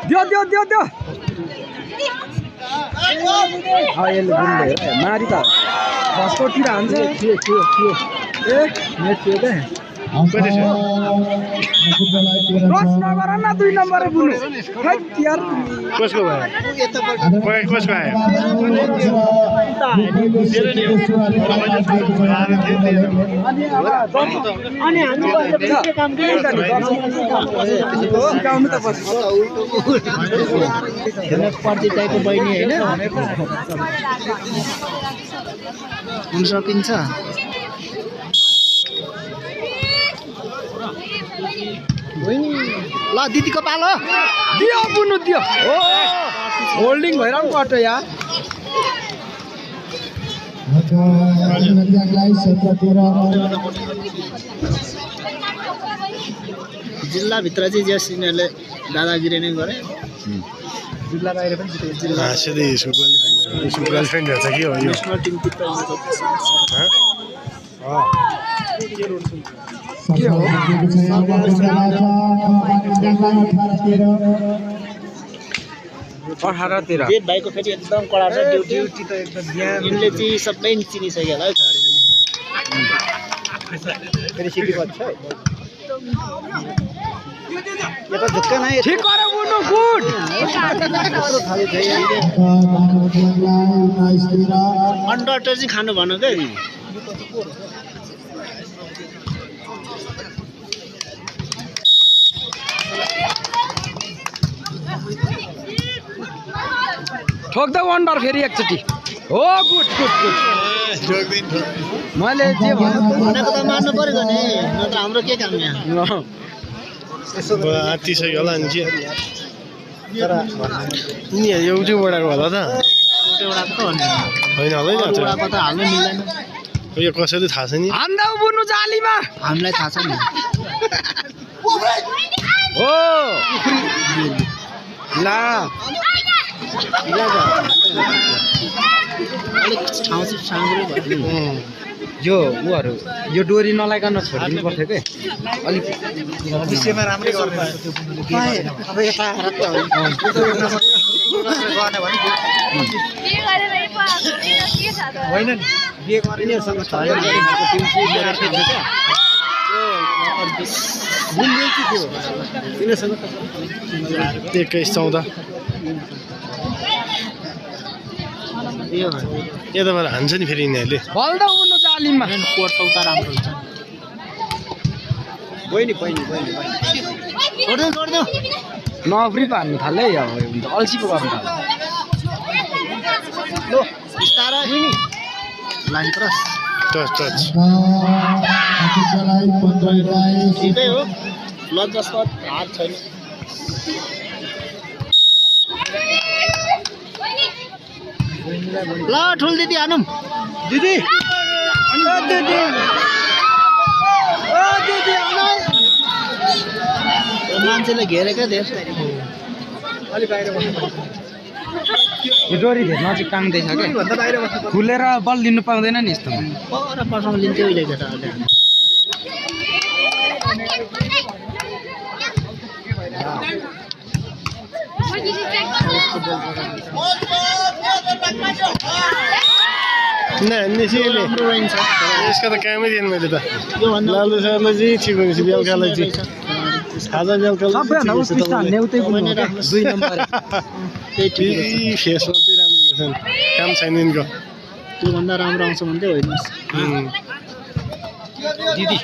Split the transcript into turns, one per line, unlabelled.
दियो दियो दियो दियो यसले बुझ्दै मारी त फस्कोतिर हान्छ ए नेट थियो क्या क्रस नगर न 2 नम्बरै बुनु हैट यार
कसको भयो कसको आयो
अनि हामी के काम गर्ने सिकाउनु त पर्छ
पर्ची टाइपको बहिनी हैन हुन सकिन्छ ल दिदीको पालो
दियो बुनु दियो हो होल्डिङ भइरहनु पर्छ यार
जिल्लाभित्र चाहिँ जस यिनीहरूले दादागिरी नै गरे
जिल्ला बाहिर पनि जिल्ला
सिधै स्कुल गर्लफ्रेन्ड छ के हो यो
नेसनल टिम
के हो अठारतिर
जेठ भाइको फेरि एकदम कडा छ ड्युटी
त एकदम बिहान
यिनले चाहिँ सबै चिनिसक्यो होला है
फेरि सिटी बज्छ
यो त झुक्क नै
ठीक गरे बुनु गुड
अन्डर चाहिँ खानु भन क्या
ठोक द वन्डर फेरि एकचोटि हो गुड गुड गुड मैले जे
भनेको त मार्नु पर्यो नि नत्र हाम्रो के काम यहाँ
आत्तिसक्यो होला नि के नि एउटै वडाको होला त
एउटाको त
होइन होला नि
एउटाको त हाल्नु मिल्दैन
यो कसैले थाहा छ नि
हान्दा बुनु जालीमा
हामीलाई थाहा छ नि
हो ला
अलिक ठाउँ चाहिँ साँग्रो भयो
यो उहरू यो डोरी नलाइकन छोडिदिनु पर्थ्यो के अलिक विषयमा राम्रै गर्ने अब यता होइन नि बिहे गर्नेसँग
एक्काइस 14 यताबाट हान्छ नि फेरि यिनीहरूले
बल्दा उड्नु जालीमा
कोट सौता राम्रो हुन्छ
बहिनी बहिनी बहिनी
छोड्देऊ
नफ्री पो हान्नु थाल्यो है अब अल्छी पो गर्नु थाल्यो
लो बिस्तारै लाइन क्रस
टच टच
ठिकै हो ल जस्तो हात छैन ल ठुल दिदी हानौँ
दिदी
मान्छेले घेरेकै धेरै
अलिक बाहिर यो डोरी धेरै नजिक टाङ्दैछ क्या खुलेर बल लिनु पाउँदैन नि यस्तोमा
पर पर्सँग लिन्थ्यो उहिले केटा
निसिले यसको त कामै दिएन मैले त लालु सरलाई चाहिँ ठिक हुनेछ बेलुकालाई चाहिँ आज
सबैभन्दा उत्कृष्ट हान्ने उतै बुन्नु हो क्या 2 नम्बर
फेसमा चाहिँ राम्रो रहेछन् काम छैन यिनको
त्योभन्दा राम्रो आउँछ भन्दै होइन
दिदी